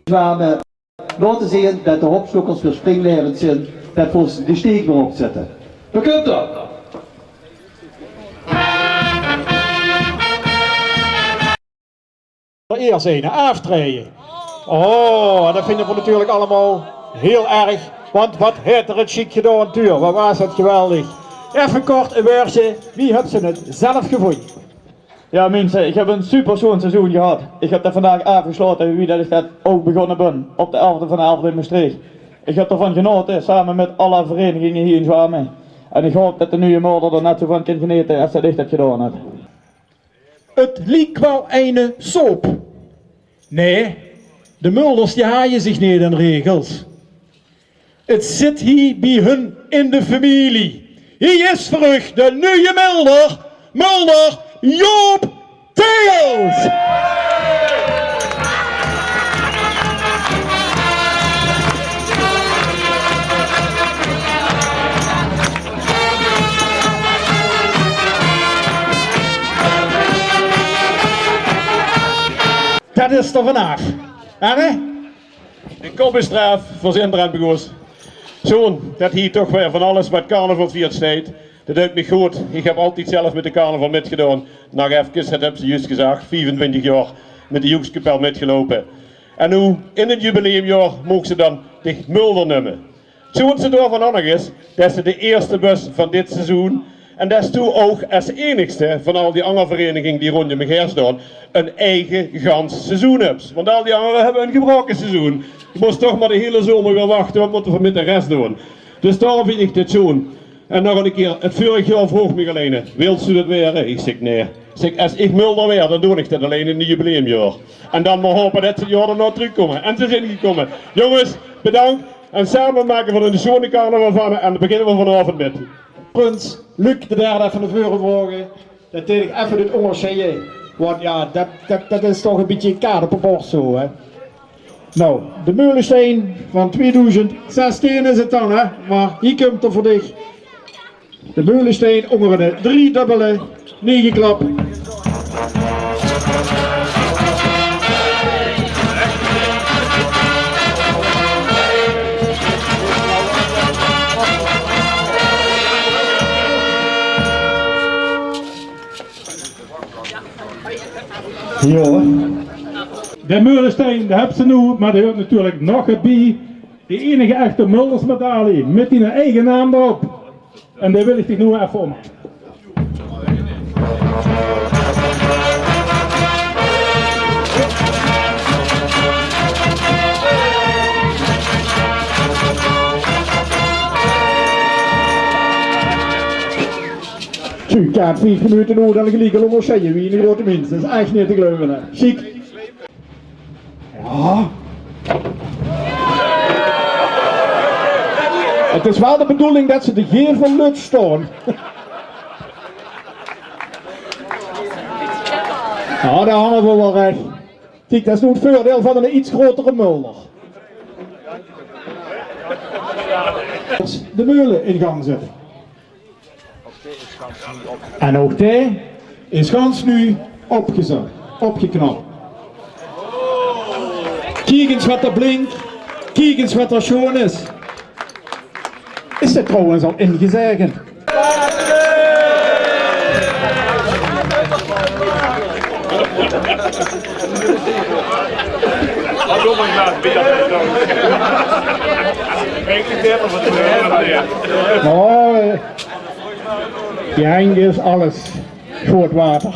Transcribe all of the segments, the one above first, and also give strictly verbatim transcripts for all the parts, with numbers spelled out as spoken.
Zjwame laote zeen det de Hopsjtokkers weer springlaevend zeen, det v'r ós de steek weer opzètte. Dao kump 'r. D'r eers eine aaftraeje. Oh, det vinje v'r natuurlik allemaol hiel erg. Want waat haet 'r 't sjiek gedaon, Tuur. Waat waas det geweldig. Effe kort e wäördje. Wie höbs se 't zelf gevónje? Jao, minse, ich höb ein supersjoon seizoen gehad. Ich höb det vandaag aafgeslaote, wie det ich det ouch begós bön, op de elfde van de elfde in Mestreech. Ich höb d'rvan genaote, same mit alle vereiniginge hie in Zjwame. En ich haop det de nuje Mulder d'r net zo van kan genete es det ich det gedaon höb. 't Liek waal eine soap. Nae, de Mulders die haje zich neet aan regels. 't Zit hie bie hun in de femilie. Hie is veur uch de nuje Mulder, Mulder Joop Theels. Det is d'r vanaaf. Hè? De kop is d'raaf, veer zeen d'raan begós. Sjoon det hie toch weer van alles mit carnaval viert steit. Det duit mich good. Ich höb altied zelf mit de carnaval mitgedaon. Nog efkes, det höbs se zjus gezag, viefentwintig jaor mit de joekskapel mitgeloupe. En noe, in 't jubileumjaor, moogs se dan dich Mulder numme. 't Sjoonste daovan ouch nog is, des se de ierste bös van dit seizoen en des doe ouch es einigste van al die anger vereiniginge die róndjóm mich haer staon, ein eige gans seizoen höbs. Want al die angere höbbe ein gebraoke seizoen. Doe mós toch mer de hiele zomer weer wachte, waat mótte v'r mit de res doon? Dus daorum vinj ich dit sjoon. En nog ein kier, 't vörig jaor vroog mich al eine: "Wils doe det waere?" Ich zèk: "Nae." Ich zèk: "Es ich Mulder waer, dan doon ich det allein in 't jubileumjaor. En dan mer hope det ze 't jaor daonao trökkómme." En ze zeen gekómme. Jónges, bedank. En same make v'r d'r eine sjoone carnaval van en beginne v'r vanaovend mit prins Luc de derde effe nao veure vraoge. Det deeg ich effe det óngersjeie. Want jao, det, det, det is toch e bietje kaart op de bors zo, hè. Noe, de Meulestein van tweedoezend zestien is 't dan, hè. Mer hie kump 'r veur dich. De Meulestein ónger eine driedubbele negeklap. Jao. De Meulestein, dae höbs se noe, mer dao huurt natuurlik nog get bie. De einige echte Muldersmedaille mit dien eige naam d'rop. En dae wil ich dich noe effe ómhange. Zo, kaart vief minute noe, dan geliek al óngersjeie wie eine groete mins. Det is ech neet te geluive, hè. Sjiek. Jao. 't Is waal de bedoeling det ze de gevel lut staon. Jao, dao hange v'r waal rech. Kiek, det is noe 't veurdeil van eine iets grotere Mulder. De meule in gang zètte. En ouch dae is gans nuuj opgezat, opgeknap. Kiek ins waat d'r blink, kiek ins waat d'r sjoon is. Is det trouwens al ingezaegend? Noe, eh, Jao, Henk, is alles good water.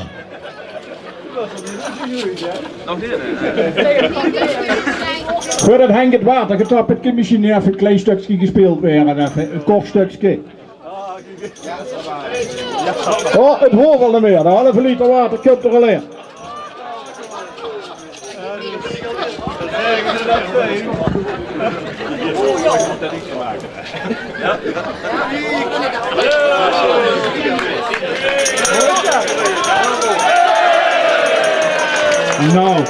Veurdet Henk 't water getap haet, kin mesjien effe e klein stökske gespeeld waere, effe e kort stökske. Oh, 't hoof al neet mieë. De halve liter water kump d'r al in. Noe,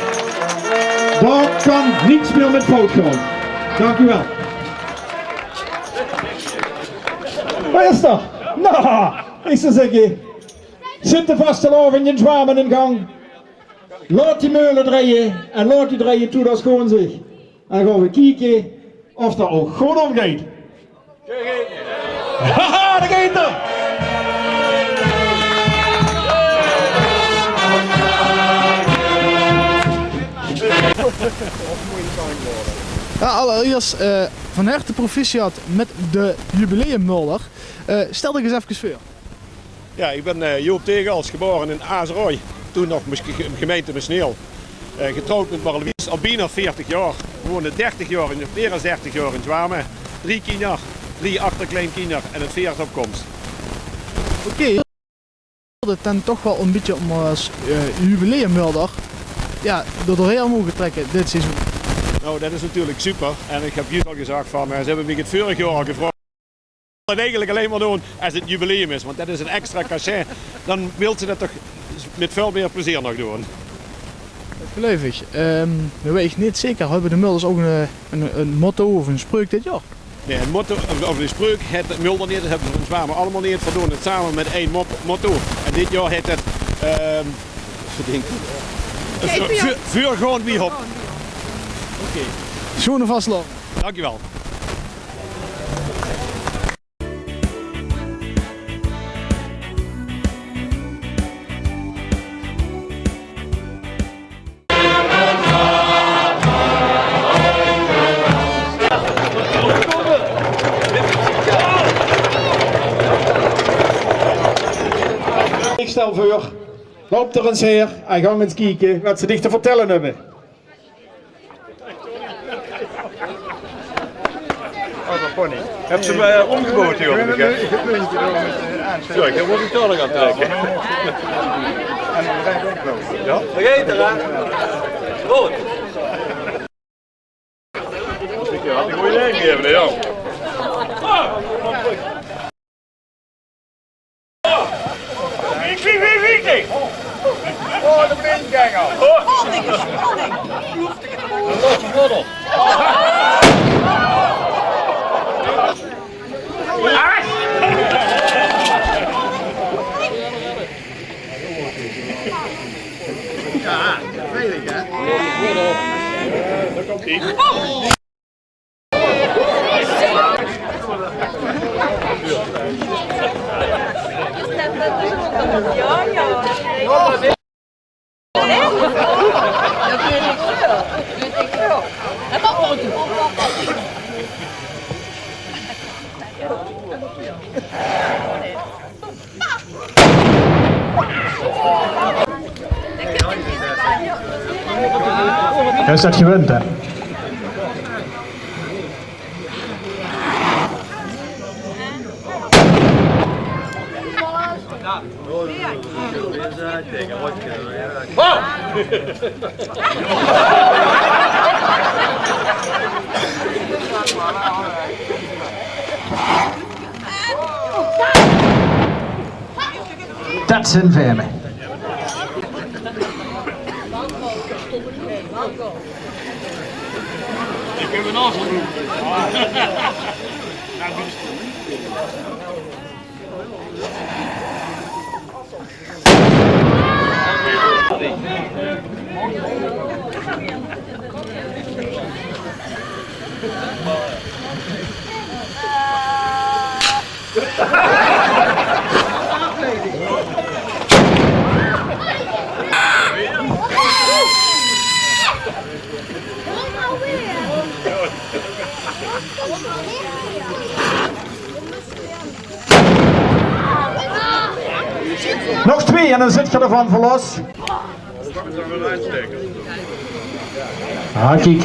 dao kan niks mieë mit fout gaon. Dank uch waal. Waat is d'r? Noe, ich zou zègke, zèt de vastelaovend in Zjwame in gang. Laot die meule drejje en laot die drejje toe, det is gewoon zich. En gaon we kieke of dat ouch good omgeit. Haha, dao geit 'r! Jao, allerierst, eh, van herte proficiat mit de jubileummulder. Eh, stel dich ins efkes veur. Jao, ich bön, eh, Joop Tegels, gebore in Azeroy, toen nog Mes-, ge-, gemeinte Mesneel. Eh, getrouwd mit Marlies, al bienao veertig jaor. Woeëne dertig jaor in, mieë es dertig jaor in Zjwame. Drie kinjer, drie achterkleinkinjer en 't veerde op kóms. Oké, det dan toch waal ein bietje óm es, eh, jubileummulder, jao, d'r doorhaer moge trèkke dit seizoen. Nou, det is natuurlik super. En ich höb juus al gezag van, eh, ze höbbe mich 't veurig jaor al gevraog. Det eigelik allein mer doon es 't jubileum is, want det is ein extra cachet. Dan wils se det toch mit väöl mieë plezeer nog doon. Det geluif ich. Ehm, noe weit ich neet zeker, höbbe de mulders ouch ein, ein, ein motto of ein spreuk dit jaor? Nae, ein motto of, of ein spreuk haet de mulder neet, det höbbe ze in Zjwame allemaol neet. Veer doon 't same mit ein mot-, motto. En dit jaor haet 't, ehm, Veur, veur, veur gaon wie hop. Oké. Sjoene vastelaovend. Dankjewel. Ich stel veur, loup d'r ins haer en gank ins kieke waat ze dich te vertèlle höbbe. Oh, de pony. Höbs se 'm, eh, ómgeboewd, huur ich, hè? Jao, ich mót 'm toch nog aantrèkke. Jao? Vergaet 'r, hè? Good. Ich had 'n gooj lien gegaeve, hè, jóng. Oh, de blindganger. Oh. Spanning, spanning. Jao, veilig, hè? Dao kump-ie. Hae is det gewend, hè? Det zeen veer. Nog twee en dan zit ge d'rvan verlos. Ah, kiek.